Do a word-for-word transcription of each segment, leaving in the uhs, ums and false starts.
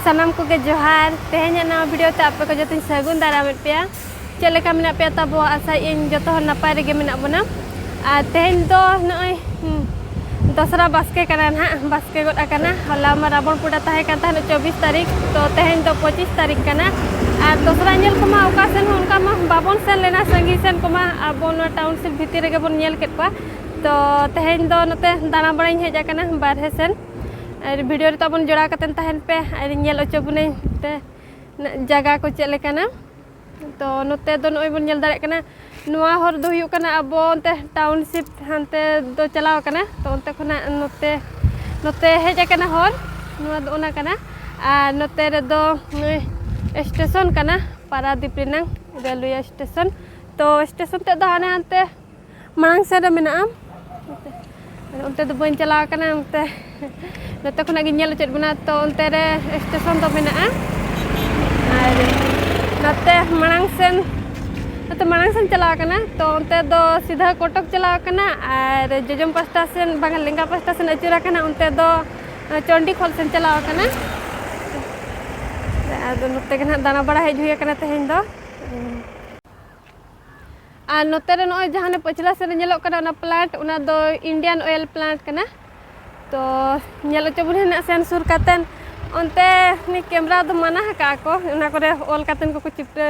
ᱥᱟᱱᱟᱢ ᱠᱚᱜᱮ ᱡᱚᱦᱟᱨ᱾ ᱛᱮᱦᱮᱧᱟᱜ ᱱᱟᱣᱟ video ᱛᱮ ᱟᱯᱮ ᱠᱚ ᱡᱚᱛᱚᱧ ᱥᱟᱹᱜᱩᱱ ᱫᱟᱨᱟᱢᱮᱫ ᱯᱮᱭᱟ᱾ ᱪᱮᱫ ᱞᱮᱠᱟ ᱢᱮᱱᱟᱜ ᱯᱮᱭᱟ ᱛᱟᱵᱚ? ᱟᱥᱟᱭᱮᱫ ᱟᱹᱧ ᱡᱚᱛᱚ ᱦᱚᱲ ᱱᱟᱯᱟᱭ ᱨᱮᱜᱮ ᱢᱮᱱᱟᱜ ᱵᱚᱱᱟ᱾ ᱟᱨ ᱛᱮᱦᱮᱧ ᱫᱚ ᱱᱚᱜᱼᱚᱭ, ᱦᱩᱸ, ᱫᱚᱥᱨᱟ ᱵᱟᱥᱠᱮ ᱠᱟᱱᱟ ᱱᱟᱦᱟᱜ, ᱵᱟᱥᱠᱮ ᱜᱚᱫ ᱟᱠᱟᱱᱟ᱾ ᱦᱚᱞᱟ ᱢᱟ ᱨᱟᱵᱚᱬ ᱯᱩᱰᱟ ᱛᱟᱦᱮᱸ ᱠᱟᱱ ᱛᱟᱦᱮᱸᱫ ᱪᱚᱵᱵᱤᱥ ᱛᱟᱹᱨᱤᱠᱷ, ᱛᱚ ᱛᱮᱦᱮᱧ ᱫᱚ ᱯᱚᱸᱪᱤᱥ ᱛᱟᱹᱨᱤᱠᱷ ᱠᱟᱱᱟ᱾ ᱟᱨ ᱫᱚᱥᱨᱟ ᱧᱮᱞ ᱠᱚᱢᱟ ᱚᱠᱟ ᱥᱮᱱ ᱦᱚᱸ ᱚᱱᱠᱟ ᱢᱟ ᱵᱟᱵᱚᱱ ᱥᱮᱱ ᱞᱮᱱᱟ ᱥᱟᱺᱜᱤᱧ ᱥᱮᱱ ᱠᱚᱢᱟ, ᱟᱵᱚ ᱱᱚᱣᱟ township ᱵᱷᱤᱛᱤᱨ ᱨᱮᱜᱮ ᱵᱚᱱ ᱧᱮᱞ ᱠᱮᱫ ᱠᱚᱣᱟ᱾ ᱛᱚ ᱛᱮᱦᱮᱧ ᱫᱚ ᱱᱚᱛᱮ ᱫᱟᱬᱟ ᱵᱟᱲᱟᱧ ᱦᱮᱡ ᱟᱠᱟᱱᱟ ᱵᱟᱨᱦᱮ ᱥᱮᱱ᱾ ᱟᱨ video ᱨᱮ ᱛᱟᱵᱚᱱ ᱡᱚᱲᱟᱣ ᱠᱟᱛᱮᱱ ᱛᱟᱦᱮᱱ ᱯᱮ, ᱟᱨ ᱧᱮᱞ ᱦᱚᱪᱚ ᱵᱚᱱᱟᱹᱧ ᱛᱮ ᱡᱟᱭᱜᱟ ᱠᱚ ᱪᱮᱫ ᱞᱮᱠᱟᱱᱟ᱾ ᱛᱚ ᱱᱚᱛᱮ ᱫᱚ ᱱᱚᱜᱼᱚᱭ ᱵᱚᱱ ᱧᱮᱞ ᱫᱟᱲᱮᱭᱟᱜ ᱠᱟᱱᱟ, ᱱᱚᱣᱟ ᱦᱚᱨ ᱫᱚ ᱦᱩᱭᱩᱜ ᱠᱟᱱᱟ ᱟᱵᱚ ᱚᱱᱛᱮ township ᱦᱟᱱᱛᱮ ᱫᱚ ᱪᱟᱞᱟᱣ ᱟᱠᱟᱱᱟ᱾ ᱛᱚ ᱚᱱᱛᱮ ᱠᱷᱚᱱᱟᱜ ᱱᱚᱛᱮ, ᱱᱚᱛᱮ ᱦᱮᱡ ᱟᱠᱟᱱᱟ ᱦᱚᱨ, ᱱᱚᱣᱟ ᱫᱚ ᱚᱱᱟ ᱠᱟᱱᱟ᱾ ᱟᱨ ᱱᱚᱛᱮ ᱨᱮᱫᱚ ᱱᱩᱭ station ᱠᱟᱱᱟ, ᱯᱟᱨᱟᱫᱤᱯ ᱨᱮᱱᱟᱝ railway station᱾ ᱛᱚ station ᱛᱮᱫ ᱫᱚ ᱦᱟᱱᱮ ᱦᱟᱱᱛᱮ ᱢᱟᱲᱟᱝ ᱥᱮᱫ ᱨᱮ ᱢᱮᱱᱟᱜᱼᱟ᱾ ᱚᱱᱛᱮ ᱫᱚ ᱵᱟᱹᱧ ᱪᱟᱞᱟᱣ ᱟᱠᱟᱱᱟ, ᱚᱱᱛᱮ ᱱᱚᱛᱮ ᱠᱷᱚᱱᱟᱜ ᱜᱤᱧ ᱧᱮᱞ ᱦᱚᱪᱚᱭᱮᱫ ᱵᱚᱱᱟ᱾ ᱛᱚ ᱚᱱᱛᱮ ᱨᱮ station ᱫᱚ ᱢᱮᱱᱟᱜᱼᱟ᱾ ᱟᱨ ᱱᱚᱛᱮ ᱢᱟᱲᱟᱝ ᱥᱮᱱ, ᱱᱚᱛᱮ ᱢᱟᱲᱟᱝ ᱥᱮᱱ ᱪᱟᱞᱟᱣ ᱟᱠᱟᱱᱟ᱾ ᱛᱚ ᱚᱱᱛᱮ ᱫᱚ ᱥᱤᱫᱷᱟᱹ ᱠᱚᱴᱚᱠ ᱪᱟᱞᱟᱣ ᱟᱠᱟᱱᱟ, ᱟᱨ ᱡᱚᱡᱚᱢ ᱯᱟᱥᱴᱟ ᱥᱮᱱ, ᱵᱟᱝ, ᱞᱮᱸᱜᱟ ᱯᱟᱥᱴᱟ ᱥᱮᱱ ᱟᱹᱪᱩᱨ ᱟᱠᱟᱱᱟ, ᱚᱱᱛᱮ ᱫᱚ ᱪᱚᱱᱰᱤᱠᱷᱚᱞ ᱥᱮᱱ ᱪᱟᱞᱟᱣ ᱟᱠᱟᱱᱟ᱾ ᱟᱫᱚ ᱱᱚᱛᱮ ᱜᱮ ᱱᱟᱦᱟᱜ ᱫᱟᱬᱟ ᱵᱟᱲᱟ ᱦᱮᱡ ᱦᱩᱭ ᱟᱠᱟᱱᱟ ᱛᱮᱦᱮᱧ ᱫᱚ᱾ ᱟᱨ ᱱᱚᱛᱮ ᱨᱮ ᱱᱚᱜᱼᱚᱭ ᱡᱟᱦᱟᱸ ᱚᱱᱮ ᱯᱟᱹᱪᱷᱞᱟ ᱥᱮᱫ ᱨᱮ ᱧᱮᱞᱚᱜ ᱠᱟᱱᱟ, ᱚᱱᱟ plant, ᱚᱱᱟ ᱫᱚ Indian Oil plant ᱠᱟᱱᱟ᱾ ᱛᱚ ᱧᱮᱞ ᱦᱚᱪᱚ ᱵᱚᱱ ᱱᱟᱜ ᱥᱮᱱ ᱥᱩᱨ ᱠᱟᱛᱮᱱ᱾ ᱚᱱᱛᱮ ᱱᱤ camera ᱫᱚ ᱢᱟᱱᱟ ᱟᱠᱟᱫᱼᱟ ᱠᱚ, ᱚᱱᱟ ᱠᱚᱨᱮ ᱚᱞ ᱠᱟᱛᱮᱱ ᱠᱚᱠᱚ ᱪᱤᱯᱴᱟᱹ,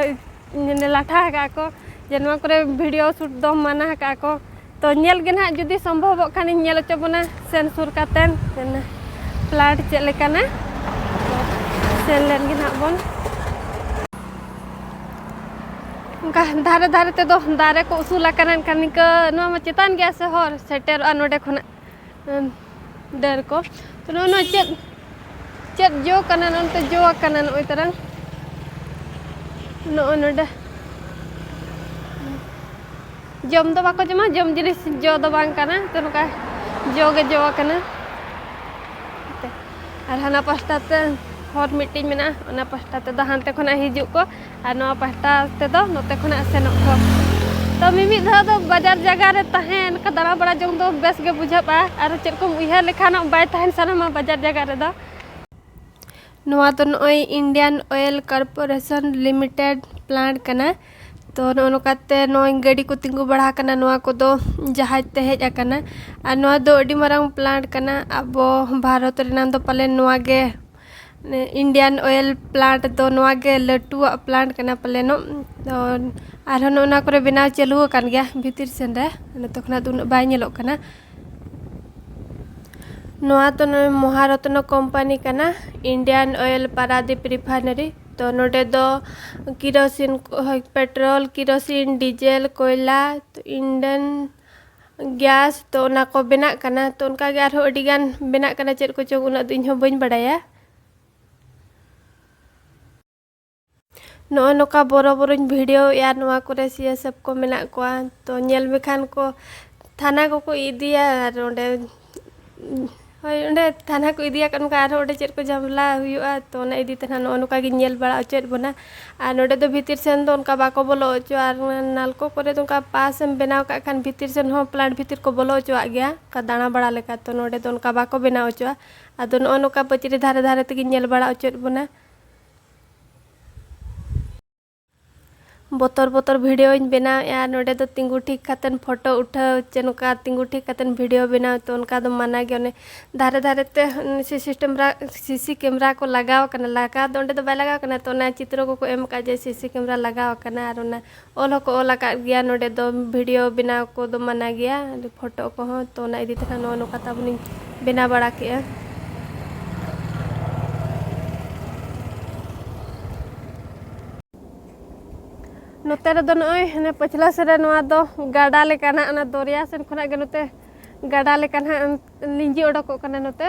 ᱢᱟᱱᱮ ᱞᱟᱴᱷᱟ ᱟᱠᱟᱫᱼᱟ ᱠᱚ ᱡᱮ ᱱᱚᱣᱟ ᱠᱚᱨᱮ video shoot ᱫᱚ ᱢᱟᱱᱟ ᱟᱠᱟᱫᱼᱟ ᱠᱚ᱾ ᱛᱚ ᱧᱮᱞ ᱜᱮ ᱱᱟᱦᱟᱜ, ᱡᱩᱫᱤ ᱥᱚᱢᱵᱷᱚᱵᱚᱜ ᱠᱷᱟᱱᱤᱧ ᱧᱮᱞ ᱦᱚᱪᱚ ᱵᱚᱱᱟ ᱥᱮᱱ ᱥᱩᱨ ᱠᱟᱛᱮᱱ, ᱯᱞᱟᱴ ᱪᱮᱫ ᱞᱮᱠᱟᱱᱟ᱾ ᱛᱚ ᱥᱮᱱ ᱞᱮᱱ ᱜᱮ ᱱᱟᱦᱟᱜ ᱵᱚᱱ᱾ ᱚᱱᱠᱟ ᱫᱷᱟᱨᱮ ᱫᱷᱟᱨᱮ ᱛᱮᱫᱚ ᱫᱟᱨᱮ ᱠᱚ ᱩᱥᱩᱞ ᱟᱠᱟᱱᱟ᱾ ᱮᱱᱠᱷᱟᱱ ᱱᱤᱝᱠᱟᱹ ᱱᱚᱣᱟ ᱢᱟ ᱪᱮᱛᱟᱱ ᱜᱮᱭᱟ ᱥᱮ ᱦᱚᱨ ᱥᱮᱴᱮᱨᱚᱜᱼᱟ ᱱᱚᱰᱮ ᱠᱷᱚᱱᱟᱜ᱾ ᱩᱸ, ᱰᱟᱹᱨ ᱠᱚ᱾ ᱛᱚ ᱱᱚᱜᱼᱚ ᱱᱚᱣᱟ ᱪᱮᱫ, ᱪᱮᱫ ᱡᱚ ᱠᱟᱱᱟ? ᱱᱚᱱᱛᱮ ᱡᱚ ᱟᱠᱟᱱᱟ ᱱᱚᱜᱼᱚᱭ ᱛᱟᱨᱟᱝ᱾ ᱱᱚᱜᱼᱚᱭ ᱱᱚᱰᱮ᱾ ᱡᱚᱢ ᱫᱚ ᱵᱟᱠᱚ ᱡᱚᱢᱟ, ᱡᱚᱢ ᱡᱤᱱᱤᱥ ᱡᱚ ᱫᱚ ᱵᱟᱝ ᱠᱟᱱᱟ᱾ ᱛᱚ ᱱᱚᱝᱠᱟ ᱡᱚ ᱜᱮ ᱡᱚ ᱟᱠᱟᱱᱟ᱾ ᱟᱨ ᱦᱟᱱᱟ ᱯᱟᱥᱴᱟ ᱛᱮ ᱦᱚᱨ ᱢᱤᱫᱴᱤᱡ ᱢᱮᱱᱟᱜᱼᱟ, ᱚᱱᱟ ᱯᱟᱥᱴᱟ ᱛᱮᱫᱚ ᱦᱟᱱᱛᱮ ᱠᱷᱚᱱᱟᱜ ᱦᱤᱡᱩᱜ ᱠᱚ᱾ ᱟᱨ ᱱᱚᱣᱟ ᱯᱟᱦᱴᱟ ᱛᱮᱫᱚ ᱱᱚᱛᱮ ᱠᱷᱚᱱᱟᱜ ᱥᱮᱱᱚᱜ ᱠᱚ᱾ ᱛᱚ ᱢᱤᱢᱤᱫ ᱫᱷᱟᱣ ᱫᱚ ᱵᱟᱡᱟᱨ ᱡᱟᱭᱜᱟ ᱨᱮ ᱛᱟᱦᱮᱸ, ᱚᱱᱠᱟ ᱫᱟᱬᱟ ᱵᱟᱲᱟ ᱡᱚᱝ ᱫᱚ ᱵᱮᱥ ᱜᱮ ᱵᱩᱡᱷᱟᱹᱜᱼᱟ, ᱟᱨ ᱪᱮᱫ ᱠᱚᱢ ᱩᱭᱦᱟᱹᱨ ᱞᱮᱠᱷᱟᱱ ᱵᱟᱭ ᱛᱟᱦᱮᱱ ᱥᱟᱱᱟᱢᱟ ᱵᱟᱡᱟᱨ ᱡᱟᱭᱜᱟ ᱨᱮᱫᱚ᱾ ᱱᱚᱣᱟ ᱫᱚ ᱱᱚᱜᱼᱚᱭ Indian Oil Corporation Limited plant ᱠᱟᱱᱟ᱾ ᱛᱚ ᱱᱚᱜᱼᱚ ᱱᱚᱝᱠᱟᱛᱮ ᱱᱚᱜᱼᱚᱭ ᱜᱟᱹᱰᱤ ᱠᱚ ᱛᱤᱸᱜᱩ ᱵᱟᱲᱟ ᱟᱠᱟᱱᱟ, ᱱᱚᱣᱟ ᱠᱚᱫᱚ ᱡᱟᱦᱟᱡᱽ ᱛᱮ ᱦᱮᱡ ᱟᱠᱟᱱᱟ᱾ ᱟᱨ ᱱᱚᱣᱟ ᱫᱚ ᱟᱹᱰᱤ ᱢᱟᱨᱟᱝ plant ᱠᱟᱱᱟ, ᱟᱵᱚ ᱵᱷᱟᱨᱚᱛ ᱨᱮᱱᱟᱜ ᱫᱚ ᱯᱟᱞᱮᱱ ᱱᱚᱣᱟ ᱜᱮ, Indian Oil plant ᱫᱚ ᱱᱚᱣᱟ ᱜᱮ ᱞᱟᱹᱴᱩᱣᱟᱜ plant ᱠᱟᱱᱟ ᱯᱟᱞᱮᱱᱚᱜ᱾ ᱛᱚ ᱟᱨᱦᱚᱸ ᱱᱚᱜᱼᱚ ᱱᱚᱣᱟ ᱠᱚᱨᱮ ᱵᱮᱱᱟᱣ ᱪᱟᱹᱞᱩ ᱟᱠᱟᱱ ᱜᱮᱭᱟ ᱵᱷᱤᱛᱤᱨ ᱥᱮᱱ ᱨᱮ, ᱱᱚᱛᱮ ᱠᱷᱚᱱᱟᱜ ᱫᱚ ᱩᱱᱟᱹᱜ ᱵᱟᱭ ᱧᱮᱞᱚᱜ ᱠᱟᱱᱟ᱾ ᱱᱚᱣᱟ ᱫᱚ ᱱᱚᱜᱼᱚᱭ ᱢᱚᱦᱟᱨᱚᱛᱱᱚ company ᱠᱟᱱᱟ, Indian Oil Paradip Refinery᱾ ᱛᱚ ᱱᱚᱰᱮ ᱫᱚ ᱠᱤᱨᱳᱥᱤᱱ ᱠᱚ, ᱦᱳᱭ, petrol, ᱠᱤᱨᱳᱥᱤᱱ, diesel, ᱠᱚᱭᱞᱟ, ᱛᱚ ᱤᱱᱰᱮᱱ ᱜᱮᱥ, ᱛᱚ ᱚᱱᱟ ᱠᱚ ᱵᱮᱱᱟᱜ ᱠᱟᱱᱟ᱾ ᱛᱚ ᱚᱱᱠᱟ ᱜᱮ ᱟᱨᱦᱚᱸ ᱟᱹᱰᱤ ᱜᱟᱱ ᱵᱮᱱᱟᱜ ᱠᱟᱱᱟ, ᱪᱮᱫ ᱠᱚᱪᱚᱝ ᱩᱱᱟᱹᱜ ᱫᱚ ᱤᱧ ᱦᱚᱸ ᱵᱟᱹᱧ ᱵᱟᱰᱟᱭᱟ᱾ ᱱᱚᱜᱼᱚ ᱱᱚᱝᱠᱟ ᱵᱚᱨᱚ ᱵᱚᱨᱚᱧ ᱵᱷᱤᱰᱤᱭᱳᱭᱮᱫᱼᱟ, ᱱᱚᱣᱟ ᱠᱚᱨᱮ ᱥᱤ ᱟᱭ ᱮᱥ ᱮᱯᱷ ᱠᱚ ᱢᱮᱱᱟᱜ ᱠᱚᱣᱟ᱾ ᱛᱚ ᱧᱮᱞ ᱢᱮᱠᱷᱟᱱ ᱠᱚ ᱛᱷᱟᱱᱟ ᱠᱚᱠᱚ ᱤᱫᱤᱭᱟ, ᱟᱨ ᱚᱸᱰᱮ, ᱦᱳᱭ, ᱚᱸᱰᱮ ᱛᱷᱟᱱᱟ ᱠᱚ ᱤᱫᱤᱭᱟ, ᱠᱷᱟᱱ ᱚᱱᱠᱟ ᱟᱨᱦᱚᱸ ᱚᱸᱰᱮ ᱪᱮᱫ ᱠᱚ ᱡᱷᱟᱢᱮᱞᱟ ᱦᱩᱭᱩᱜᱼᱟ᱾ ᱛᱚ ᱚᱱᱟ ᱤᱫᱤ ᱛᱮ ᱱᱟᱦᱟᱜ ᱱᱚᱜᱼᱚ ᱱᱚᱝᱠᱟ ᱜᱤᱧ ᱧᱮᱞ ᱵᱟᱲᱟ ᱦᱚᱪᱚᱭᱮᱫ ᱵᱚᱱᱟ᱾ ᱟᱨ ᱱᱚᱸᱰᱮ ᱫᱚ ᱵᱷᱤᱛᱤᱨ ᱥᱮᱱ ᱫᱚ ᱚᱱᱠᱟ ᱵᱟᱠᱚ ᱵᱚᱞᱚ ᱦᱚᱪᱚᱣᱟᱜᱼᱟ, ᱟᱨ ᱚᱱᱟ ᱱᱟᱞᱠᱚ ᱠᱚᱨᱮ ᱫᱚ ᱚᱱᱠᱟ ᱯᱟᱥ ᱮᱢ ᱵᱮᱱᱟᱣ ᱠᱟᱜ ᱠᱷᱟᱱ ᱵᱷᱤᱛᱤᱨ ᱥᱮᱱ ᱦᱚᱸ plant ᱵᱷᱤᱛᱤᱨ ᱠᱚ ᱵᱚᱞᱚ ᱦᱚᱪᱚᱣᱟᱜ ᱜᱮᱭᱟ, ᱚᱱᱠᱟ ᱫᱟᱬᱟ ᱵᱟᱲᱟ ᱞᱮᱠᱟ᱾ ᱛᱚ ᱱᱚᱸᱰᱮ ᱫᱚ ᱚᱱᱠᱟ ᱵᱟᱠᱚ ᱵᱮᱱᱟᱣ ᱦᱚᱪᱚᱣᱟᱜᱼᱟ᱾ ᱟᱫᱚ ᱱᱚᱜᱼᱚ ᱱᱚᱝᱠᱟ ᱯᱟᱹᱪᱨᱤ ᱫᱷᱟᱨᱮ ᱫᱷᱟᱨᱮ ᱛᱮᱜᱤᱧ ᱧᱮᱞ ᱵᱟᱲᱟ ᱦᱚᱪᱚᱭᱮᱫ ᱵᱚᱱᱟ᱾ ᱵᱚᱛᱚᱨ ᱵᱚᱛᱚᱨ ᱵᱷᱤᱰᱤᱭᱳᱧ ᱵᱮᱱᱟᱣᱮᱫᱼᱟ᱾ ᱱᱚᱸᱰᱮ ᱫᱚ ᱛᱤᱸᱜᱩ ᱴᱷᱤᱠ ᱠᱟᱛᱮᱱ ᱯᱷᱳᱴᱳ ᱩᱴᱷᱟᱹᱣ ᱪᱮ ᱱᱚᱝᱠᱟ ᱛᱤᱸᱜᱩ ᱴᱷᱤᱠ ᱠᱟᱛᱮᱱ ᱵᱷᱤᱰᱤᱭᱳ ᱵᱮᱱᱟᱣ, ᱛᱚ ᱚᱱᱠᱟ ᱫᱚ ᱢᱟᱱᱟ ᱜᱮᱭᱟ᱾ ᱚᱱᱮ ᱫᱷᱟᱨᱮ ᱫᱷᱟᱨᱮ ᱛᱮ ᱥᱤᱥᱤ ᱠᱮᱢᱨᱟ, ᱥᱤᱥᱤ ᱠᱮᱢᱨᱟ ᱠᱚ ᱞᱟᱜᱟᱣ ᱟᱠᱟᱱᱟ, ᱞᱟᱜᱟᱣ ᱫᱚ ᱚᱸᱰᱮ ᱫᱚ ᱵᱟᱭ ᱞᱟᱜᱟᱣ ᱟᱠᱟᱱᱟ, ᱛᱚ ᱚᱱᱟ ᱪᱤᱛᱨᱚ ᱠᱚᱠᱚ ᱮᱢ ᱟᱠᱟᱫ ᱡᱮ ᱥᱤᱥᱤ ᱠᱮᱢᱨᱟ ᱞᱟᱜᱟᱣ ᱟᱠᱟᱱᱟ, ᱟᱨ ᱚᱱᱟ ᱚᱞ ᱦᱚᱸᱠᱚ ᱚᱞ ᱟᱠᱟᱫ ᱜᱮᱭᱟ, ᱱᱚᱸᱰᱮ ᱫᱚ ᱵᱷᱤᱰᱤᱭᱳ ᱵᱮᱱᱟᱣ ᱠᱚᱫᱚ ᱢᱟᱱᱟ ᱜᱮᱭᱟ, ᱯᱷᱳᱴᱳ ᱠᱚᱦᱚᱸ᱾ ᱛᱚ ᱚᱱᱟ ᱤᱫᱤ ᱛᱮ ᱱᱚᱜᱼᱚ ᱱᱚᱝᱠᱟ ᱛᱟᱵᱚᱱᱤᱧ ᱵᱮᱱᱟᱣ ᱵᱟᱲᱟ ᱠᱮᱜᱼᱟ᱾ ᱱᱚᱛᱮ ᱨᱮᱫᱚ ᱱᱚᱜᱼᱚᱭ ᱦᱟᱱᱮ ᱯᱟᱹᱪᱷᱞᱟᱹ ᱥᱮᱫ ᱨᱮ ᱱᱚᱣᱟ ᱫᱚ ᱜᱟᱰᱟ ᱞᱮᱠᱟ ᱱᱟᱜ, ᱚᱱᱟ ᱫᱚᱨᱭᱟ ᱥᱮᱱ ᱠᱷᱚᱱᱟᱜ ᱜᱮ ᱱᱚᱛᱮ ᱜᱟᱰᱟ ᱞᱮᱠᱟ ᱱᱟᱜ ᱞᱤᱸᱡᱤ ᱚᱰᱚᱠᱚᱜ ᱠᱟᱱᱟ ᱱᱚᱛᱮ᱾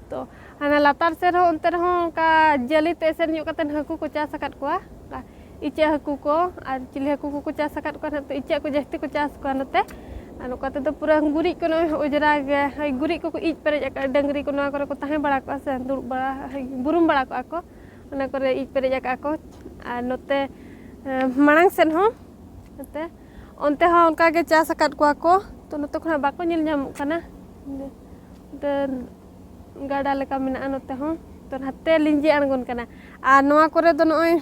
ᱛᱚ ᱦᱟᱱᱟ ᱞᱟᱛᱟᱨ ᱥᱮᱫ ᱨᱮᱦᱚᱸ, ᱚᱱᱛᱮ ᱨᱮᱦᱚᱸ ᱚᱱᱠᱟ ᱡᱟᱹᱞᱤ ᱛᱮ ᱮᱥᱮᱫ ᱧᱚᱜ ᱠᱟᱛᱮᱫ ᱦᱟᱹᱠᱩ ᱠᱚ ᱪᱟᱥ ᱟᱠᱟᱫ ᱠᱚᱣᱟ, ᱚᱱᱠᱟ ᱤᱪᱟᱹᱜ ᱦᱟᱹᱠᱩ ᱠᱚ ᱟᱨ ᱪᱤᱞᱤ ᱦᱟᱹᱠᱩ ᱠᱚᱠᱚ ᱪᱟᱥ ᱟᱠᱟᱫ ᱠᱚᱣᱟ ᱱᱟᱜ᱾ ᱛᱚ ᱤᱪᱟᱹᱜ ᱠᱚ ᱡᱟᱹᱥᱛᱤ ᱠᱚ ᱪᱟᱥ ᱠᱚᱣᱟ ᱱᱚᱛᱮ᱾ ᱟᱨ ᱱᱚᱝᱠᱟ ᱛᱮᱫᱚ ᱯᱩᱨᱟᱹ ᱜᱩᱨᱤᱡ ᱠᱚ ᱱᱚᱜᱼᱚᱭ ᱚᱸᱡᱽᱨᱟ ᱜᱮ, ᱦᱳᱭ, ᱜᱩᱨᱤᱡ ᱠᱚᱠᱚ ᱤᱡ ᱯᱮᱨᱮᱡ ᱟᱠᱟᱫᱼᱟ᱾ ᱰᱟᱹᱝᱨᱤ ᱠᱚ ᱱᱚᱣᱟ ᱠᱚᱨᱮ ᱠᱚ ᱛᱟᱦᱮᱸ ᱵᱟᱲᱟ ᱠᱚᱜᱼᱟ ᱥᱮ, ᱫᱩᱲᱩᱵ ᱵᱟᱲᱟ, ᱦᱳᱭ, ᱵᱩᱨᱩᱢ ᱵᱟᱲᱟ ᱠᱚᱜᱼᱟ ᱠᱚ, ᱚᱱᱟ ᱠᱚᱨᱮ ᱤᱡ ᱯᱮᱨᱮᱡ ᱟᱠᱟᱫᱼᱟ ᱠᱚ᱾ ᱟᱨ ᱱᱚᱛᱮ, ᱮ, ᱢᱟᱲᱟᱝ ᱥᱮᱫ ᱦᱚᱸ ᱱᱚᱛᱮ, ᱚᱱᱛᱮ ᱦᱚᱸ ᱚᱱᱠᱟ ᱜᱮ ᱪᱟᱥ ᱟᱠᱟᱫ ᱠᱚᱣᱟ ᱠᱚ, ᱛᱚ ᱱᱚᱛᱮ ᱠᱷᱚᱱᱟᱜ ᱵᱟᱠᱚ ᱧᱮᱞ ᱧᱟᱢᱚᱜ ᱠᱟᱱᱟ᱾ ᱱᱚᱛᱮ ᱜᱟᱰᱟ ᱞᱮᱠᱟ ᱢᱮᱱᱟᱜᱼᱟ ᱱᱚᱛᱮ ᱦᱚᱸ᱾ ᱛᱚ ᱱᱟᱛᱮ ᱞᱤᱸᱡᱤ ᱟᱬᱜᱚᱱ ᱠᱟᱱᱟ᱾ ᱟᱨ ᱱᱚᱣᱟ ᱠᱚᱨᱮ ᱫᱚ ᱱᱚᱜᱼᱚᱭ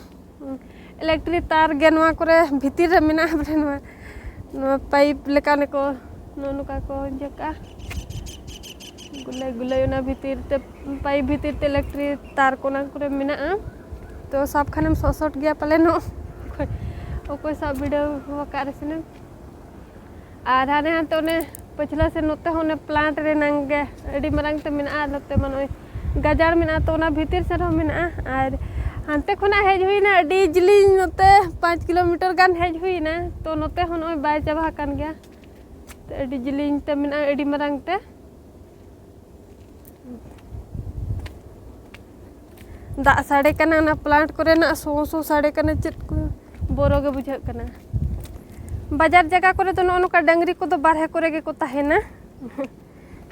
electric ᱛᱟᱨ ᱜᱮ ᱱᱚᱣᱟ ᱠᱚᱨᱮ ᱵᱷᱤᱛᱤᱨ ᱨᱮ ᱢᱮᱱᱟᱜᱼᱟ, ᱵᱚᱞᱮ ᱱᱚᱣᱟ, ᱱᱚᱣᱟ pipe ᱞᱮᱠᱟ ᱱᱤᱭᱟᱹ ᱠᱚ ᱱᱚᱜᱼᱚ ᱱᱚᱝᱠᱟ ᱠᱚ ᱤᱭᱟᱹ ᱠᱟᱜᱼᱟ, ᱜᱩᱞᱟᱹᱭ ᱜᱩᱞᱟᱹᱭ ᱚᱱᱟ ᱵᱷᱤᱛᱤᱨ ᱛᱮ, pipe ᱵᱷᱤᱛᱤᱨ ᱛᱮ electric ᱛᱟᱨ ᱠᱚ ᱚᱱᱟ ᱠᱚᱨᱮ ᱢᱮᱱᱟᱜᱼᱟ᱾ ᱛᱚ ᱥᱟᱵ ᱠᱷᱟᱱᱮᱢ ᱥᱚᱜ ᱥᱚᱴ ᱜᱮᱭᱟ ᱯᱟᱞᱮᱱᱚᱜ, ᱚᱠᱚᱭ, ᱚᱠᱚᱭ ᱥᱟᱵ ᱵᱷᱤᱰᱟᱹᱣ ᱟᱠᱟᱫ ᱨᱮᱥᱮᱱᱮᱢ᱾ ᱟᱨ ᱦᱟᱱᱮ ᱦᱟᱱᱛᱮ ᱚᱱᱮ ᱯᱟᱹᱪᱷᱞᱟᱹ ᱥᱮᱫ ᱱᱚᱛᱮ ᱦᱚᱸ ᱚᱱᱮ plant ᱨᱮᱱᱟᱝ ᱜᱮ ᱟᱹᱰᱤ ᱢᱟᱨᱟᱝ ᱛᱮ ᱢᱮᱱᱟᱜᱼᱟ᱾ ᱱᱚᱛᱮ ᱢᱟ ᱱᱚᱜᱼᱚᱭ ᱜᱟᱡᱟᱲ ᱢᱮᱱᱟᱜᱼᱟ, ᱛᱚ ᱚᱱᱟ ᱵᱷᱤᱛᱤᱨ ᱥᱮᱫ ᱨᱮᱦᱚᱸ ᱢᱮᱱᱟᱜᱼᱟ᱾ ᱟᱨ ᱦᱟᱱᱛᱮ ᱠᱷᱚᱱᱟᱜ ᱦᱮᱡ ᱦᱩᱭᱱᱟ ᱟᱹᱰᱤ ᱡᱤᱞᱤᱧ, ᱱᱚᱛᱮ ᱯᱟᱸᱪ ᱠᱤᱞᱳᱢᱤᱴᱟᱨ ᱜᱟᱱ ᱦᱮᱡ ᱦᱩᱭᱱᱟ, ᱛᱚ ᱱᱚᱛᱮ ᱦᱚᱸ ᱱᱚᱜᱼᱚᱭ ᱵᱟᱭ ᱪᱟᱵᱟ ᱟᱠᱟᱱ ᱜᱮᱭᱟ, ᱛᱚ ᱟᱹᱰᱤ ᱡᱤᱞᱤᱧ ᱛᱮ ᱢᱮᱱᱟᱜᱼᱟ, ᱟᱹᱰᱤ ᱢᱟᱨᱟᱝ ᱛᱮ᱾ ᱫᱟᱜ ᱥᱟᱰᱮ ᱠᱟᱱᱟ, ᱚᱱᱟ plant ᱠᱚᱨᱮᱱᱟᱜ ᱥᱚᱸ ᱥᱚᱸ ᱥᱟᱰᱮ ᱠᱟᱱᱟ, ᱪᱮᱫ ᱠᱚ ᱵᱚᱨᱚ ᱜᱮ ᱵᱩᱡᱷᱟᱹᱜ ᱠᱟᱱᱟ᱾ ᱵᱟᱡᱟᱨ ᱡᱟᱭᱜᱟ ᱠᱚᱨᱮ ᱫᱚ ᱱᱚᱜᱼᱚ ᱱᱚᱝᱠᱟ ᱰᱟᱹᱝᱨᱤ ᱠᱚᱫᱚ ᱵᱟᱨᱦᱮ ᱠᱚᱨᱮ ᱜᱮᱠᱚ ᱛᱟᱦᱮᱱᱟ᱾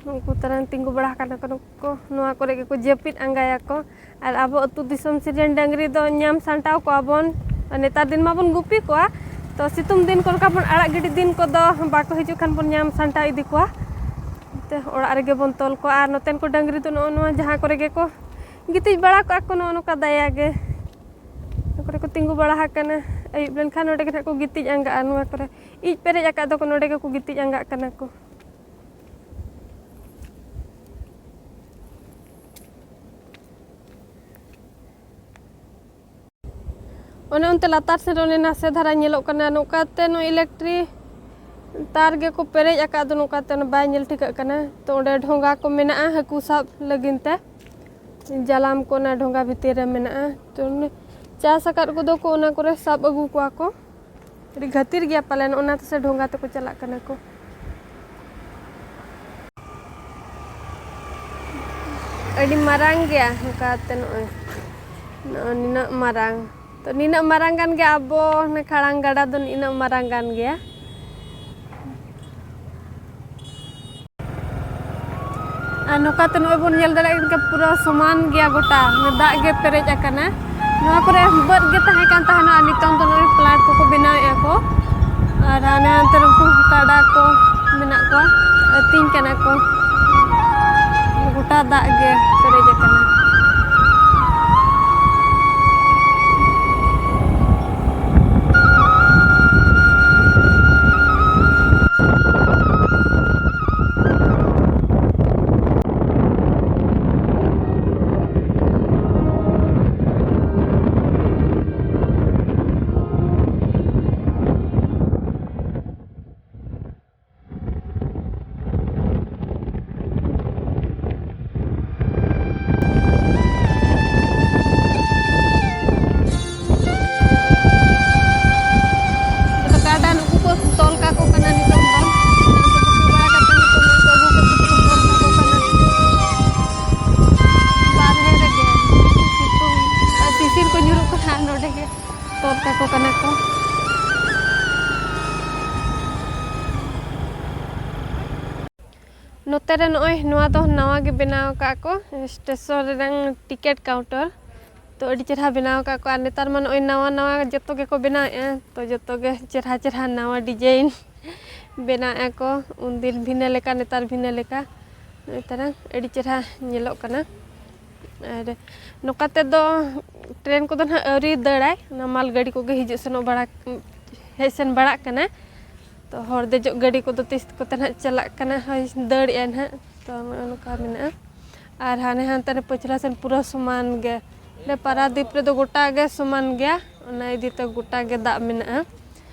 ᱩᱱᱠᱩ ᱛᱟᱨᱟᱝ ᱛᱤᱸᱜᱩ ᱵᱟᱲᱟ ᱟᱠᱟᱱᱟ ᱠᱚ, ᱱᱩᱠᱩ ᱠᱚ ᱱᱚᱣᱟ ᱠᱚᱨᱮ ᱜᱮᱠᱚ ᱡᱟᱹᱯᱤᱫ ᱟᱸᱜᱟᱭᱟᱠᱚ᱾ ᱟᱨ ᱟᱵᱚ ᱟᱹᱛᱩ ᱫᱤᱥᱚᱢ ᱥᱮᱫ ᱨᱮᱱ ᱰᱟᱹᱝᱨᱤ ᱫᱚ ᱧᱟᱢ ᱥᱟᱢᱴᱟᱣ ᱠᱚᱣᱟ ᱵᱚᱱ᱾ ᱟᱨ ᱱᱮᱛᱟᱨ ᱫᱤᱱ ᱢᱟᱵᱚᱱ ᱜᱩᱯᱤ ᱠᱚᱣᱟ, ᱛᱚ ᱥᱤᱛᱩᱝ ᱫᱤᱱ ᱠᱚ ᱚᱱᱠᱟ ᱵᱚᱱ ᱟᱲᱟᱜ ᱜᱤᱰᱤ ᱫᱤᱱ ᱠᱚᱫᱚ ᱵᱟᱠᱚ ᱦᱤᱡᱩᱜ ᱠᱷᱟᱱ ᱵᱚᱱ ᱧᱟᱢ ᱥᱟᱢᱴᱟᱣ ᱤᱫᱤ ᱠᱚᱣᱟ᱾ ᱛᱮ ᱚᱲᱟᱜ ᱨᱮᱜᱮ ᱵᱚᱱ ᱛᱚᱞ ᱠᱚᱣᱟ᱾ ᱟᱨ ᱱᱚᱛᱮᱱ ᱠᱚ ᱰᱟᱹᱝᱨᱤ ᱫᱚ ᱱᱚᱜᱼᱚ ᱱᱚᱣᱟ ᱡᱟᱦᱟᱸ ᱠᱚᱨᱮ ᱜᱮᱠᱚ ᱜᱤᱛᱤᱡ ᱵᱟᱲᱟ ᱠᱚᱜᱼᱟ ᱠᱚ, ᱱᱚᱜᱼᱚ ᱱᱚᱝᱠᱟ ᱫᱟᱭᱟ ᱜᱮ᱾ ᱱᱚᱣᱟ ᱠᱚᱨᱮ ᱠᱚ ᱛᱤᱸᱜᱩ ᱵᱟᱲᱟ ᱟᱠᱟᱱᱟ᱾ ᱟᱹᱭᱩᱵ ᱞᱮᱱᱠᱷᱟᱱ ᱱᱚᱸᱰᱮ ᱜᱮ ᱱᱟᱦᱟᱜ ᱠᱚ ᱜᱤᱛᱤᱡ ᱟᱸᱜᱟᱜᱼᱟ᱾ ᱱᱚᱣᱟ ᱠᱚᱨᱮ ᱤᱡ ᱯᱮᱨᱮᱡ ᱟᱠᱟᱫ ᱫᱚᱠᱚ, ᱱᱚᱸᱰᱮ ᱜᱮᱠᱚ ᱜᱤᱛᱤᱡ ᱟᱸᱜᱟᱜ ᱠᱟᱱᱟ ᱠᱚ᱾ ᱚᱱᱮ ᱚᱱᱛᱮ ᱞᱟᱛᱟᱨ ᱥᱮᱫ ᱨᱮ ᱚᱱᱮ ᱱᱟᱥᱮ ᱫᱷᱟᱨᱟ ᱧᱮᱞᱚᱜ ᱠᱟᱱᱟ, ᱱᱚᱝᱠᱟᱛᱮ ᱱᱚᱜᱼᱚᱭ electric ᱛᱟᱨ ᱜᱮᱠᱚ ᱯᱮᱨᱮᱡ ᱟᱠᱟᱫ ᱫᱚ, ᱱᱚᱝᱠᱟᱛᱮ ᱚᱱᱟ ᱵᱟᱭ ᱧᱮᱞ ᱴᱷᱤᱠᱟᱹᱜ ᱠᱟᱱᱟ᱾ ᱛᱚ ᱚᱸᱰᱮ ᱰᱷᱚᱸᱜᱟ ᱠᱚ ᱢᱮᱱᱟᱜᱼᱟ ᱦᱟᱹᱠᱩ ᱥᱟᱵ ᱞᱟᱹᱜᱤᱫ ᱛᱮ, ᱡᱟᱞᱟᱢ ᱠᱚ ᱚᱱᱟ ᱰᱷᱚᱸᱜᱟ ᱵᱷᱤᱛᱤᱨ ᱨᱮ ᱢᱮᱱᱟᱜᱼᱟ᱾ ᱛᱚ ᱚᱱᱮ ᱪᱟᱥ ᱟᱠᱟᱫ ᱠᱚᱫᱚ ᱠᱚ ᱚᱱᱟ ᱠᱚᱨᱮ ᱥᱟᱵ ᱟᱹᱜᱩ ᱠᱚᱣᱟ ᱠᱚ᱾ ᱟᱹᱰᱤ ᱜᱷᱟᱹᱛᱤᱨ ᱜᱮᱭᱟ ᱯᱟᱞᱮᱱ, ᱚᱱᱟ ᱛᱮᱥᱮ ᱰᱷᱚᱸᱜᱟ ᱛᱮᱠᱚ ᱪᱟᱞᱟᱜ ᱠᱟᱱᱟ ᱠᱚ᱾ ᱟᱹᱰᱤ ᱢᱟᱨᱟᱝ ᱜᱮᱭᱟ ᱱᱚᱝᱠᱟᱛᱮ, ᱱᱚᱜᱼᱚᱭ, ᱱᱚᱜᱼᱚᱭ ᱱᱤᱱᱟᱹᱜ ᱢᱟᱨᱟᱝ᱾ ᱛᱚ ᱱᱤᱱᱟᱹᱜ ᱢᱟᱨᱟᱝ ᱜᱟᱱ ᱜᱮ ᱟᱵᱚ ᱚᱱᱟ ᱠᱷᱟᱲᱟᱝ ᱜᱟᱰᱟ ᱫᱚ ᱱᱤᱱᱟᱹᱜ ᱢᱟᱨᱟᱝ ᱜᱟᱱ ᱜᱮᱭᱟ᱾ ᱟᱨ ᱱᱚᱝᱠᱟᱛᱮ ᱱᱚᱜᱼᱚᱭ ᱵᱚᱱ ᱧᱮᱞ ᱫᱟᱲᱮᱭᱟᱜ ᱠᱟᱱᱟ, ᱯᱩᱨᱟᱹ ᱥᱚᱢᱟᱱ ᱜᱮᱭᱟ ᱜᱚᱴᱟ, ᱫᱟᱜ ᱜᱮ ᱯᱮᱨᱮᱡ ᱟᱠᱟᱱᱟ᱾ ᱱᱚᱣᱟ ᱠᱚᱨᱮ ᱵᱟᱹᱫᱽ ᱜᱮ ᱛᱟᱦᱮᱸ ᱠᱟᱱ ᱛᱟᱦᱮᱱᱟ, ᱟᱨ ᱱᱤᱛᱚᱝ ᱫᱚ ᱱᱚᱜᱼᱚᱭ plant ᱠᱚᱠᱚ ᱵᱮᱱᱟᱣᱮᱫᱼᱟ ᱠᱚ᱾ ᱟᱨ ᱦᱟᱱᱮ ᱦᱟᱱᱛᱮ ᱨᱮ ᱩᱱᱠᱩ ᱠᱟᱰᱟ ᱠᱚ ᱢᱮᱱᱟᱜ ᱠᱚᱣᱟ, ᱟᱹᱛᱤᱧ ᱠᱟᱱᱟ ᱠᱚ᱾ ᱜᱚᱴᱟ ᱫᱟᱜ ᱜᱮ ᱯᱮᱨᱮᱡ ᱟᱠᱟᱱᱟ᱾ ᱛᱚᱞ ᱠᱟᱠᱚ ᱠᱟᱱᱟ ᱠᱚ᱾ ᱱᱚᱛᱮ ᱨᱮ ᱱᱚᱜᱼᱚᱭ ᱱᱚᱣᱟ ᱫᱚ ᱱᱟᱣᱟ ᱜᱮ ᱵᱮᱱᱟᱣ ᱟᱠᱟᱫ ᱠᱚ ᱥᱴᱮᱥᱚᱱ ᱨᱮᱱᱟᱝ ᱴᱤᱠᱤᱴ ᱠᱟᱣᱩᱱᱴᱟᱨ᱾ ᱛᱚ ᱟᱹᱰᱤ ᱪᱮᱨᱦᱟ ᱵᱮᱱᱟᱣ ᱟᱠᱟᱫ ᱠᱚ, ᱟᱨ ᱱᱮᱛᱟᱨ ᱢᱟ ᱱᱚᱜᱼᱚᱭ ᱱᱟᱣᱟ ᱱᱟᱣᱟ ᱡᱚᱛᱚ ᱜᱮᱠᱚ ᱵᱮᱱᱟᱣᱮᱫᱼᱟ, ᱛᱚ ᱡᱚᱛᱚ ᱜᱮ ᱪᱮᱨᱦᱟ ᱪᱮᱨᱦᱟ ᱱᱟᱣᱟ ᱰᱤᱡᱟᱭᱤᱱ ᱵᱮᱱᱟᱣᱮᱫᱼᱟ ᱠᱚ᱾ ᱩᱱᱫᱤᱱ ᱵᱷᱤᱱᱟᱹ ᱞᱮᱠᱟ, ᱱᱮᱛᱟᱨ ᱵᱷᱤᱱᱟᱹ ᱞᱮᱠᱟ᱾ ᱱᱚᱜᱼᱚᱭ ᱛᱟᱨᱟ ᱟᱹᱰᱤ ᱪᱮᱨᱦᱟ ᱧᱮᱞᱚᱜ ᱠᱟᱱᱟ᱾ ᱟᱨ ᱱᱚᱝᱠᱟ ᱛᱮᱫᱚ ᱴᱨᱮᱱ ᱠᱚᱫᱚ ᱱᱟᱦᱟᱜ ᱟᱹᱣᱨᱤ ᱫᱟᱹᱲᱟᱭ, ᱚᱱᱟ ᱢᱟᱞ ᱜᱟᱹᱰᱤ ᱠᱚᱜᱮ ᱦᱤᱡᱩᱜ ᱥᱮᱱᱚᱜ ᱵᱟᱲᱟ, ᱦᱮᱡ ᱥᱮᱱ ᱵᱟᱲᱟᱜ ᱠᱟᱱᱟ᱾ ᱛᱚ ᱦᱚᱲ ᱫᱮᱡᱚᱜ ᱜᱟᱹᱰᱤ ᱠᱚᱫᱚ ᱛᱤᱥ ᱠᱚᱛᱮ ᱱᱟᱦᱟᱜ ᱪᱟᱞᱟᱜ ᱠᱟᱱᱟ, ᱦᱳᱭ ᱫᱟᱹᱲᱮᱜᱼᱟ ᱱᱟᱦᱟᱜ᱾ ᱛᱚ ᱱᱚᱜᱼᱚ ᱱᱚᱝᱠᱟ ᱢᱮᱱᱟᱜᱼᱟ᱾ ᱟᱨ ᱦᱟᱱᱮ ᱦᱟᱱᱛᱮ ᱨᱮ ᱯᱟᱹᱪᱷᱞᱟ ᱥᱮᱱ ᱯᱩᱨᱟᱹ ᱥᱚᱢᱟᱱ ᱜᱮ, ᱚᱸᱰᱮ ᱯᱟᱨᱟᱫᱤᱯ ᱨᱮᱫᱚ ᱜᱚᱴᱟ ᱜᱮ ᱥᱚᱢᱟᱱ ᱜᱮᱭᱟ, ᱚᱱᱟ ᱤᱫᱤ ᱛᱮ ᱜᱚᱴᱟ ᱜᱮ ᱫᱟᱜ ᱢᱮᱱᱟᱜᱼᱟ᱾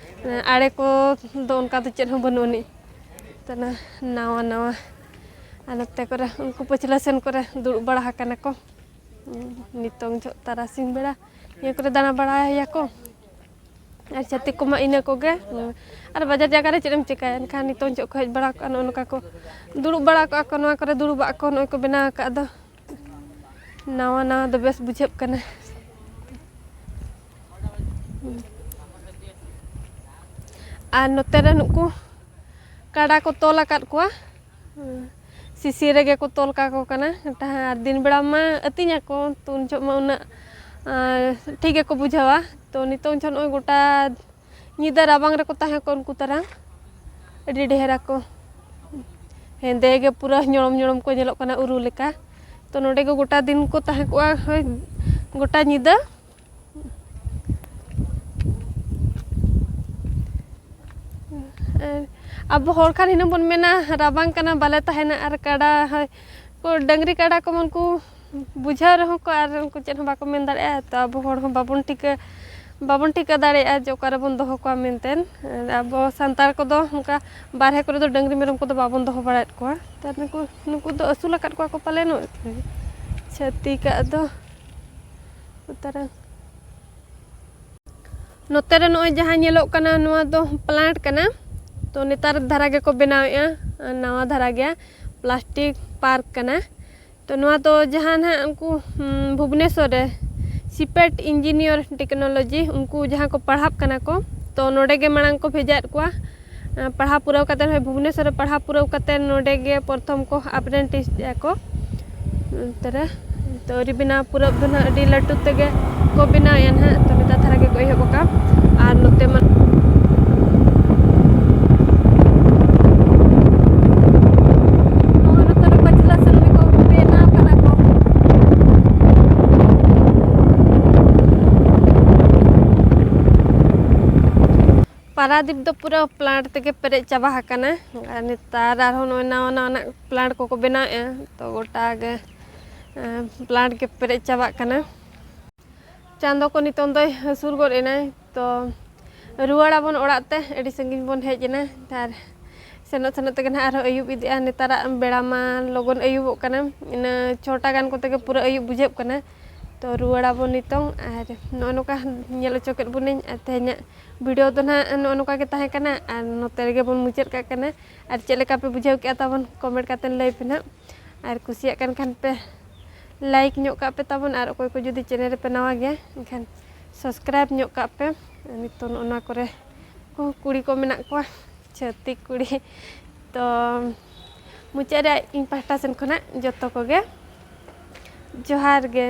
ᱟᱲᱮ ᱠᱚ ᱫᱚ ᱚᱱᱠᱟ ᱫᱚ ᱪᱮᱫ ᱦᱚᱸ ᱵᱟᱹᱱᱩᱜ ᱟᱹᱱᱤᱡ᱾ ᱛᱟᱱᱟ ᱱᱟᱣᱟ ᱱᱟᱣᱟ᱾ ᱟᱨ ᱱᱚᱛᱮ ᱠᱚᱨᱮ ᱩᱱᱠᱩ ᱯᱟᱹᱪᱷᱞᱟᱹ ᱥᱮᱱ ᱠᱚᱨᱮ ᱫᱩᱲᱩᱵ ᱵᱟᱲᱟ ᱟᱠᱟᱱᱟ ᱠᱚ᱾ ᱱᱤᱛᱚᱝ ᱡᱚᱦᱚᱜ ᱛᱟᱨᱟᱥᱤᱧ ᱵᱮᱲᱟ ᱱᱤᱭᱟᱹ ᱠᱚᱨᱮ ᱫᱟᱬᱟ ᱵᱟᱲᱟᱭᱟ ᱠᱚ᱾ ᱟᱨ ᱪᱷᱟᱹᱛᱤᱠ ᱠᱚᱢᱟ ᱤᱱᱟᱹ ᱠᱚᱜᱮ᱾ ᱟᱨ ᱵᱟᱡᱟᱨ ᱡᱟᱭᱜᱟ ᱨᱮ ᱪᱮᱫ ᱮᱢ ᱪᱤᱠᱟᱹᱭᱟ? ᱮᱱᱠᱷᱟᱱ ᱱᱤᱛᱚᱝ ᱡᱚᱦᱚᱜ ᱠᱚ ᱦᱮᱡ ᱵᱟᱲᱟ ᱠᱚᱜᱼᱟ, ᱱᱚᱜᱼᱚ ᱱᱚᱝᱠᱟ ᱠᱚ ᱫᱩᱲᱩᱵ ᱵᱟᱲᱟ ᱠᱚᱜᱼᱟ ᱠᱚ, ᱱᱚᱣᱟ ᱠᱚᱨᱮ ᱫᱩᱲᱩᱵᱟᱜ ᱠᱚ ᱱᱚᱜᱼᱚᱭ ᱠᱚ ᱵᱮᱱᱟᱣ ᱟᱠᱟᱫ ᱫᱚ᱾ ᱱᱟᱣᱟ ᱱᱟᱣᱟ ᱫᱚ ᱵᱮᱥ ᱵᱩᱡᱷᱟᱹᱜ ᱠᱟᱱᱟ᱾ ᱟᱨ ᱱᱚᱛᱮ ᱨᱮ ᱱᱩᱠᱩ ᱠᱟᱰᱟ ᱠᱚ ᱛᱚᱞ ᱟᱠᱟᱫ ᱠᱚᱣᱟ᱾ ᱥᱤᱥᱤ ᱨᱮᱜᱮ ᱠᱚ ᱛᱚᱞ ᱠᱟᱠᱚ ᱠᱟᱱᱟ᱾ ᱟᱨ ᱫᱤᱱ ᱵᱮᱲᱟ ᱢᱟ ᱟᱹᱛᱤᱧ ᱟᱠᱚ, ᱛᱚ ᱩᱱ ᱡᱚᱦᱚᱜ ᱢᱟ ᱩᱱᱟᱹᱜ, ᱟᱨ, ᱴᱷᱤᱠ ᱜᱮᱠᱚ ᱵᱩᱡᱷᱟᱹᱣᱟ᱾ ᱛᱚ ᱱᱤᱛᱚᱝ ᱡᱚᱦᱚᱜ ᱱᱚᱜᱼᱚᱭ ᱜᱚᱴᱟ ᱧᱤᱫᱟᱹ ᱨᱟᱵᱟᱝ ᱨᱮᱠᱚ ᱛᱟᱦᱮᱸ ᱠᱚᱜ ᱩᱱᱠᱩ ᱛᱟᱨᱟ᱾ ᱟᱹᱰᱤ ᱰᱷᱮᱨ ᱟᱠᱚ᱾ ᱦᱮᱸᱫᱮ ᱜᱮ ᱯᱩᱨᱟᱹ ᱧᱚᱲᱚᱢ ᱧᱚᱲᱚᱢ ᱠᱚ ᱧᱮᱞᱚᱜ ᱠᱟᱱᱟ, ᱩᱨᱩ ᱞᱮᱠᱟ᱾ ᱛᱚ ᱱᱚᱰᱮ ᱜᱮ ᱜᱚᱴᱟ ᱫᱤᱱ ᱠᱚ ᱛᱟᱦᱮᱸ ᱠᱚᱜᱼᱟ, ᱦᱳᱭ, ᱜᱚᱴᱟ ᱧᱤᱫᱟᱹ᱾ ᱟᱨ ᱟᱵᱚ ᱦᱚᱲ ᱠᱷᱟᱱ ᱦᱤᱱᱟᱹᱝ ᱵᱚᱱ ᱢᱮᱱᱟ, ᱨᱟᱵᱟᱝ ᱠᱟᱱᱟ, ᱵᱟᱞᱮ ᱛᱟᱦᱮᱱᱟ᱾ ᱟᱨ ᱠᱟᱰᱟ, ᱦᱳᱭ, ᱠᱚ, ᱰᱟᱹᱝᱨᱤ ᱠᱟᱰᱟ ᱠᱚ ᱢᱟ ᱩᱱᱠᱩ ᱵᱩᱡᱷᱟᱹᱣ ᱨᱮᱦᱚᱸ ᱠᱚ ᱟᱨ ᱩᱱᱠᱩ ᱪᱮᱫ ᱦᱚᱸ ᱵᱟᱠᱚ ᱢᱮᱱ ᱫᱟᱲᱮᱭᱟᱜᱼᱟ᱾ ᱛᱚ ᱟᱵᱚ ᱦᱚᱲ ᱦᱚᱸ ᱵᱟᱵᱚᱱ ᱴᱷᱤᱠᱟᱹ, ᱵᱟᱵᱚᱱ ᱴᱷᱤᱠᱟᱹ ᱫᱟᱲᱮᱭᱟᱜᱼᱟ ᱡᱮ ᱚᱠᱟ ᱨᱮᱵᱚᱱ ᱫᱚᱦᱚ ᱠᱚᱣᱟ ᱢᱮᱱᱛᱮ᱾ ᱟᱨ ᱟᱵᱚ ᱥᱟᱱᱛᱟᱲ ᱠᱚᱫᱚ ᱚᱱᱠᱟ ᱵᱟᱨᱦᱮ ᱠᱚᱨᱮ ᱫᱚ ᱰᱟᱹᱝᱨᱤ ᱢᱮᱨᱚᱢ ᱠᱚᱫᱚ ᱵᱟᱵᱚᱱ ᱫᱚᱦᱚ ᱵᱟᱲᱟᱭᱮᱫ ᱠᱚᱣᱟ᱾ ᱛᱚ ᱱᱩᱠᱩ, ᱱᱩᱠᱩ ᱫᱚ ᱟᱹᱥᱩᱞ ᱟᱠᱟᱫ ᱠᱚᱣᱟ ᱠᱚ ᱯᱟᱞᱮᱱᱚᱜ᱾ ᱪᱷᱟᱹᱛᱤᱠᱟᱜ ᱫᱚ ᱩᱛᱟᱹᱨᱟ᱾ ᱱᱚᱛᱮ ᱨᱮ ᱱᱚᱜᱼᱚᱭ ᱡᱟᱦᱟᱸ ᱧᱮᱞᱚᱜ ᱠᱟᱱᱟ, ᱱᱚᱣᱟ ᱫᱚ ᱯᱞᱟᱱᱴ ᱠᱟᱱᱟ᱾ ᱛᱚ ᱱᱮᱛᱟᱨ ᱫᱷᱟᱨᱟ ᱜᱮᱠᱚ ᱵᱮᱱᱟᱣᱮᱫᱼᱟ, ᱱᱟᱣᱟ ᱫᱷᱟᱨᱟ ᱜᱮᱭᱟ, ᱯᱞᱟᱥᱴᱤᱠ ᱯᱟᱨᱠ ᱠᱟᱱᱟ᱾ ᱛᱚ ᱱᱚᱣᱟ ᱫᱚ ᱡᱟᱦᱟᱸ ᱱᱟᱦᱟᱜ ᱩᱱᱠᱩ, ᱦᱩᱸ, ᱵᱷᱩᱵᱽᱱᱮᱥᱚᱨ ᱨᱮ ᱥᱤᱯᱮᱴ ᱤᱧᱡᱤᱱᱤᱭᱟᱨ ᱴᱮᱠᱱᱳᱞᱚᱡᱤ, ᱩᱱᱠᱩ ᱡᱟᱦᱟᱸ ᱠᱚ ᱯᱟᱲᱦᱟᱜ ᱠᱟᱱᱟ ᱠᱚ, ᱛᱚ ᱱᱚᱰᱮ ᱜᱮ ᱢᱟᱲᱟᱝ ᱠᱚ ᱵᱷᱮᱡᱟᱭᱮᱫ ᱠᱚᱣᱟ᱾ ᱟᱸ, ᱯᱟᱲᱦᱟᱣ ᱯᱩᱨᱟᱹᱣ ᱠᱟᱛᱮ, ᱱᱚᱜᱼᱚᱭ ᱵᱷᱩᱵᱽᱱᱮᱥᱚᱨ ᱨᱮ ᱯᱟᱲᱦᱟᱣ ᱯᱩᱨᱟᱹᱣ ᱠᱟᱛᱮ ᱱᱚᱰᱮ ᱜᱮ ᱯᱨᱚᱛᱷᱚᱢ ᱠᱚ ᱟᱯᱨᱮᱱᱴᱤᱥ ᱮᱫᱟ ᱠᱚ᱾ ᱚᱱᱛᱮ ᱨᱮ ᱛᱚ ᱟᱹᱣᱨᱤ ᱵᱮᱱᱟᱣ ᱯᱩᱨᱟᱹᱣ ᱫᱚ ᱱᱟᱦᱟᱜ, ᱟᱹᱰᱤ ᱞᱟᱹᱴᱩ ᱛᱮᱜᱮ ᱠᱚ ᱵᱮᱱᱟᱣᱮᱫᱼᱟ ᱱᱟᱦᱟᱜ᱾ ᱛᱚ ᱱᱮᱛᱟᱨ ᱫᱷᱟᱨᱟ ᱜᱮᱠᱚ ᱮᱦᱚᱵ ᱟᱠᱟᱫᱼᱟ᱾ ᱟᱨ ᱱᱚᱛᱮ ᱢᱟ ᱱᱚᱜᱼᱚᱭ ᱱᱚᱛᱮ ᱨᱮ ᱯᱟᱹᱪᱷᱞᱟᱹ ᱥᱮᱱ ᱨᱮᱠᱚ ᱵᱮᱱᱟᱣ ᱠᱟᱱᱟ ᱠᱚ᱾ ᱯᱟᱨᱟᱫᱤᱯ ᱫᱚ ᱯᱩᱨᱟᱹ ᱯᱞᱟᱱᱴ ᱛᱮᱜᱮ ᱯᱮᱨᱮᱡ ᱪᱟᱵᱟ ᱟᱠᱟᱱᱟ᱾ ᱟᱨ ᱱᱮᱛᱟᱨ ᱟᱨᱦᱚᱸ ᱱᱚᱜᱼᱚᱭ ᱱᱟᱣᱟ ᱱᱟᱣᱟᱱᱟᱜ ᱯᱞᱟᱱᱴ ᱠᱚᱠᱚ ᱵᱮᱱᱟᱣᱮᱫᱼᱟ, ᱛᱚ ᱜᱚᱴᱟ ᱜᱮ, ᱮᱸ, ᱯᱞᱟᱱᱴ ᱜᱮ ᱯᱮᱨᱮᱡ ᱪᱟᱵᱟᱜ ᱠᱟᱱᱟ᱾ ᱪᱟᱸᱫᱚ ᱠᱚ ᱱᱤᱛᱚᱝ ᱫᱚᱭ ᱦᱟᱹᱥᱩᱨ ᱜᱚᱫ ᱮᱱᱟᱭ, ᱛᱚ ᱨᱩᱣᱟᱹᱲ ᱟᱵᱚᱱ ᱚᱲᱟᱜ ᱛᱮ᱾ ᱟᱹᱰᱤ ᱥᱟᱺᱜᱤᱧ ᱵᱚᱱ ᱦᱮᱡ ᱮᱱᱟ, ᱟᱨ ᱥᱮᱱᱚᱜ ᱥᱮᱱᱚᱜ ᱛᱮᱜᱮ ᱱᱟᱦᱟᱜ ᱟᱨᱦᱚᱸ ᱟᱹᱭᱩᱵ ᱤᱫᱤᱜᱼᱟ᱾ ᱱᱮᱛᱟᱨᱟᱜ ᱵᱮᱲᱟ ᱢᱟ ᱞᱚᱜᱚᱱ ᱟᱹᱭᱩᱵᱚᱜ ᱠᱟᱱᱟ, ᱤᱱᱟᱹ ᱪᱷᱚᱴᱟ ᱜᱟᱱ ᱠᱚᱛᱮ ᱜᱮ ᱯᱩᱨᱟᱹ ᱟᱹᱭᱩᱵ ᱵᱩᱡᱷᱟᱹᱜ ᱠᱟᱱᱟ᱾ ᱛᱚ ᱨᱩᱣᱟᱹᱲ ᱟᱵᱚᱱ ᱱᱤᱛᱚᱝ, ᱟᱨ ᱱᱚᱜᱼᱚ ᱱᱚᱝᱠᱟ ᱧᱮᱞ ᱦᱚᱪᱚ ᱠᱮᱫ ᱵᱚᱱᱟᱹᱧ᱾ ᱟᱨ ᱛᱮᱦᱮᱧᱟᱜ ᱵᱷᱤᱰᱤᱭᱳ ᱫᱚ ᱱᱟᱦᱟᱜ ᱱᱚᱜᱼᱚ ᱱᱚᱝᱠᱟ ᱜᱮ ᱛᱟᱦᱮᱸ ᱠᱟᱱᱟ, ᱟᱨ ᱱᱚᱛᱮ ᱨᱮᱜᱮ ᱵᱚᱱ ᱢᱩᱪᱟᱹᱫ ᱠᱟᱜ ᱠᱟᱱᱟ᱾ ᱟᱨ ᱪᱮᱫ ᱞᱮᱠᱟ ᱯᱮ ᱵᱩᱡᱷᱟᱹᱣ ᱠᱮᱜᱼᱟ ᱛᱟᱵᱚᱱ, ᱠᱚᱢᱮᱱᱴ ᱠᱟᱛᱮ ᱞᱟᱹᱭ ᱯᱮ ᱱᱟᱦᱟᱜ᱾ ᱟᱨ ᱠᱩᱥᱤᱭᱟᱜ ᱠᱟᱱ ᱠᱷᱟᱱ ᱯᱮ ᱞᱟᱭᱤᱠ ᱧᱚᱜ ᱠᱟᱜ ᱯᱮ ᱛᱟᱵᱚᱱ, ᱟᱨ ᱚᱠᱚᱭ ᱠᱚ ᱡᱩᱫᱤ ᱪᱮᱱᱮᱞ ᱨᱮᱯᱮ ᱱᱟᱣᱟ ᱜᱮᱭᱟ ᱮᱱᱠᱷᱟᱱ ᱥᱟᱵᱥᱠᱨᱟᱭᱤᱵ ᱧᱚᱜ ᱠᱟᱜ ᱯᱮ᱾ ᱱᱤᱛᱚᱜ ᱱᱚᱜᱼᱚ ᱱᱚᱣᱟ ᱠᱚᱨᱮ ᱠᱚ ᱠᱩᱲᱤ ᱠᱚ ᱢᱮᱱᱟᱜ ᱠᱚᱣᱟ, ᱪᱷᱟᱹᱛᱤᱠ ᱠᱩᱲᱤ᱾ ᱛᱚ ᱢᱩᱪᱟᱹᱫ ᱨᱮ ᱤᱧ ᱯᱟᱦᱴᱟ ᱥᱮᱱ ᱠᱷᱚᱱᱟᱜ ᱡᱚᱛᱚ ᱠᱚᱜᱮ ᱡᱚᱦᱟᱨ ᱜᱮ᱾